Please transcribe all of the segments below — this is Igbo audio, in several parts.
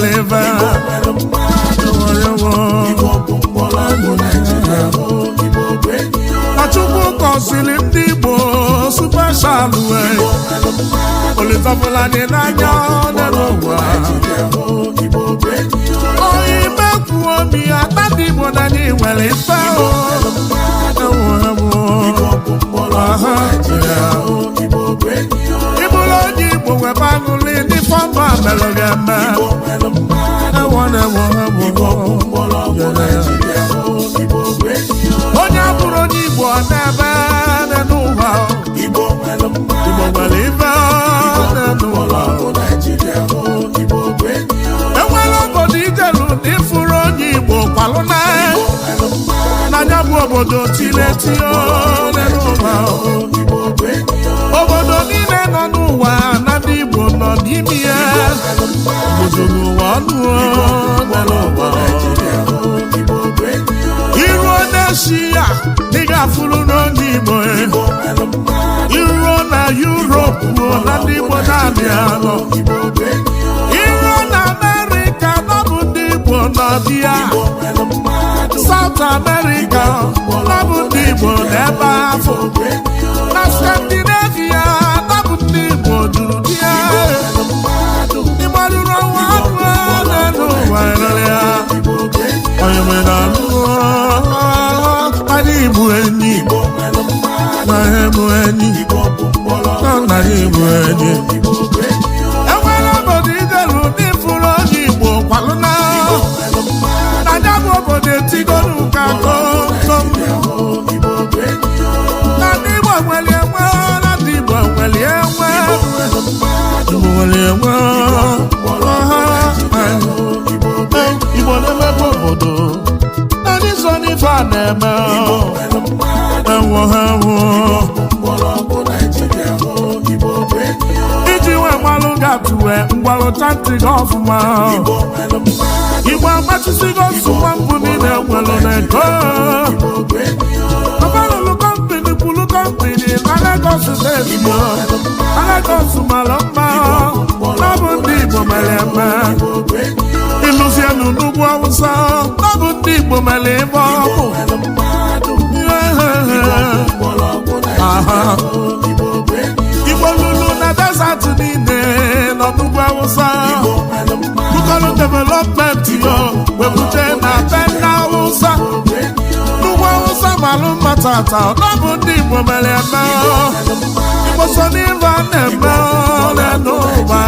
nwere ife. Igbo nwere mmadụ. Ewo. Igbo bụ mgbọrọgwụ Naijiria o. Igbo bụ enyi o. Na Chukwu gọziri ndị Igbo special wee. Igbo nwere mmadụ. Olitọbụla anyị n'anya n'ụwa. Naijiria o. Igbo bụ enyi o. Oyi mekwu omi ata ndị Igbo na anyị nwere ife o. Ewo, ewo. Igbo bụ mgbọrọgwụ Naijiria o. Igbo bụ enyi o. Ịbụrụ onye Igbo nwebe aṅụrị ndị fọma mere gị eme. Igbo nwere mmadụ. Ewo na ewo. Igbo Ewo. bụ mgbọrọgwụ Naijiria o. Igbo bụ enyi o. Onye abụrụ onye Igbo ọ na-ebe n'ụwa. Igbo nwere mmadụ. Igbo nwere ife n'ụwa. Mgbọrọgwụ Naijiria o. Igbo bụ enyi o. Enwere obodo ijelu na ịfụrụ onye Igbo kwalụ na Igbo nwere mmadụ. n'anya bụ obodo tiletio n'ụwa. Igbo bụ enyi o. Obodo niile nọ n'ụwa na ndị Igbo nọ n'ime ya. Obodo n'ụwa ọnụ n'ụwa. Naijiria o. Igbo bụ enyi o. Iruo n'Eshia, ị ga-afụrụ n'onye Igbo. Igbo nwere mmadụ. Iruo na Yuropu, na ndị Igbo na-abịa anọ. Igbo bụ enyi o. Iruo na Amerịka, na bụ ndị Igbo nọ dị ya. Igbo nwere mmadụ. South America, na bụ ndị Igbo n'ebe afọ. Igbo bụ enyi o. Na Scandinavia, na bụ ndị Igbo juru di ya. Ịgbarụrụ ọnwa anụ n'ụwa ya. Igbo bụ enyi o. Onye nwere anụ anyị bụ enyi. Igbo nwere mmadụ. Na anyị bụ enyi. Igbo bụ mgbọrọgwụ. Na anyị bụ enyi. Igbo bụ enyi o. Enwere obodo ijelu ndị fụrụ onye Igbo kwalụ na Nwere mmadụ. na ya bụ obodo etigolu ka komkom. Igbo bụ enyi o. Na ndị Igbo nwere enwe, na ndị Igbo nwere enwe. Nwere mmadụ. Igbo nwere enwe. Igbo bụ enyi Igbo na-emepe obodo na ndị so n'ife a na-eme. o. Nwere mmadụ. Ewo, ewo. Mgbọrọgwụ Naijiria o. Igbo bụ enyi o. Iji wee gbalụ gatụwe mgbalụcha ntị gị ọfụma. Igbo nwere mmadụ. Igbo agbachisigo nsogbu mbụ niile nwere n'ego. Igbo bụ enyi o. Ọbalụlụ company kwulu company na Lagos Steeti o. Na Lagos mara mma, ọ bụ ndị Igbo mere eme. Igbo bụ enyi o. Ịlụzienụ n'ugwu Awụsa, ọ bụ ndị Igbo mere ebe ọkụ. Nwere mmadụ. Mgbọrọgwụ Naijiria o. Igbo bụ enyi o. Igbo lulu na desert niile nọ n'ugwu Awụsa. Igbo nwere mmadụ. Bukọlụ development yo webuje na be ndị Awụsa. Bụ enyi o. N'ugwu Awụsa malụ mma tata, ọ bụ ndị Igbo mere eme. Igbo so n'ife a na-eme n'ụwa.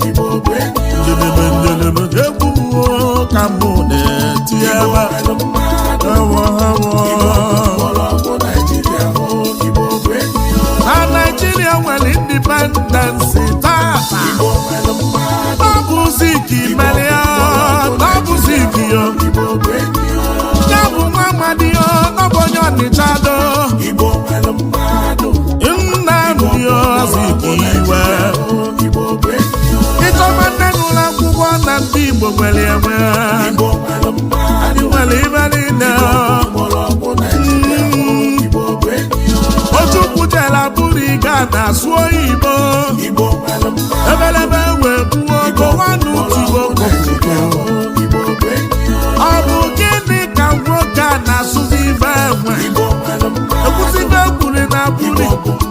Igbo bụ enyi o. Njedebe njedebe egwu m ka mụ na-eti ebe. Nwere mmadụ. Ewo, ewo. Mgbọrọgwụ Naijiria o. Igbo bụ enyi o. Na Naijiria nwere independence tata. Igbo nwere mmadụ. Ọ bụ Zik mere ya, ọ bụ Zik yo. Igbo bụ enyi o. Ya bụ nwa amadi yo, ọ bụ onye Ọnịcha do. Igbo nwere mmadụ. Nnamdi Azikiwe. Igbo bụ enyi o. Ịchọba nne n'ụlọ akwụkwọ na ndị Igbo nwere enwe. Igbo nwere mmadụ. Anyị nwere ibe niile. Mgbọrọgwụ Naijiria o. Igbo bụ enyi o. Ojukwu jere bụrụ ịga na-asụ oyibo. Igbo nwere mmadụ. Ebelebe wee gbuo gọwanụ tigbo Naijiria kọpụto. o. Igbo bụ enyi o. Ọ bụ gịnị ka nwoke a na-asụzi ife enwe? Igbo nwere mmadụ. Ekwusibe ekwuri na buri,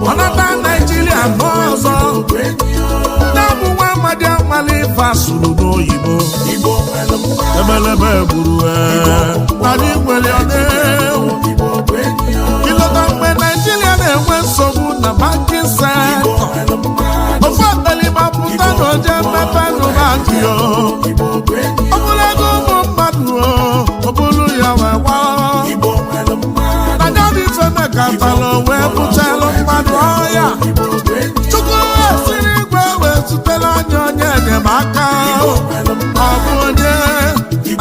ọnata Naijiria n'ọzọ. Bụ enyi o. Na-abụ nwa amadi amali ife asụrụ n'oyibo. Igbo nwere mmadụ. Ebelebe gburu anyị nwere ọdịwu. Igbo bụ enyi o. Ịlọta mgbe Naijiria na-enwe nsogbu na banking sector. Nwere mmadụ. Ofe ọdịlịma pụta na oje mmepe nụ bank yo. Igbo bụ enyi Ọ bụrụ ego ụmụ mmadụ o, ọ bụrụ ya wee gbaa. Igbo nwere mmadụ. Naija dị ife mekatara wee bụchalụ mmadụ ọya. Igbo bụ enyi Chukwu esiri igwe wee zutere anya onye enyemaka. Igbo nwere Ọ bụ onye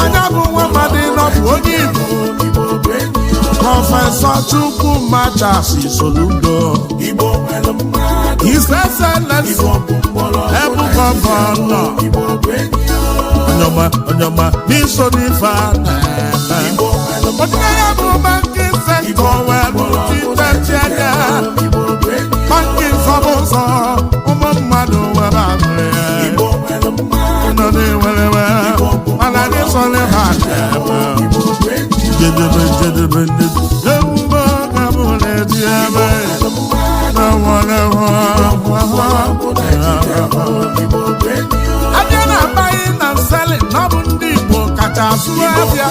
anya bụ nwa mmadụ nọ bụ onye Igbo. Igbo bụ enyi o. Professor Chukwuma Charles Soludo. Igbo nwere mmadụ. His Excellency Igbo bụ mgbọrọgwụ. Ebu Governor. Igbo bụ enyi o. Onyoma onyoma n'iso n'ife a na-eme. Igbo nwere Ọdịnaya bụ banking sector wee bụrụ anya. Igbo bụ enyi Banking sọbụ ụzọ ụmụ mmadụ were aṅụrị. Igbo nwere mmadụ. Nọ na-ewere. na-eme. Igbo bụ enyi. Jedebe jedebe jedebe, emume ka mụ na-eji ebe na nwere. Mgbọrọgwụ Naijiria, Igbo bụ enyi. Abịa na buying na selling, na ọ bụ ndị Igbo kacha asụ abịa,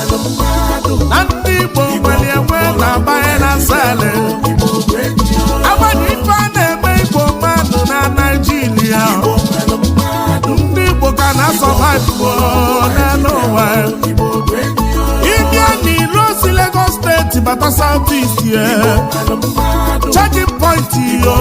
na ndị Igbo nwere enwe na buying na selling. Igbo bụ enyi. Agbanyeghị ife a na-eme Igbo mmadụ na Naijiria, Igbo nwere mmadụ. ndị Igbo ka na-survive n'elu ụwa. Igbo bụ enyi. Ịbịa n'ilo si Lagos State bata South East ye Nwere mmadụ. checking point yo.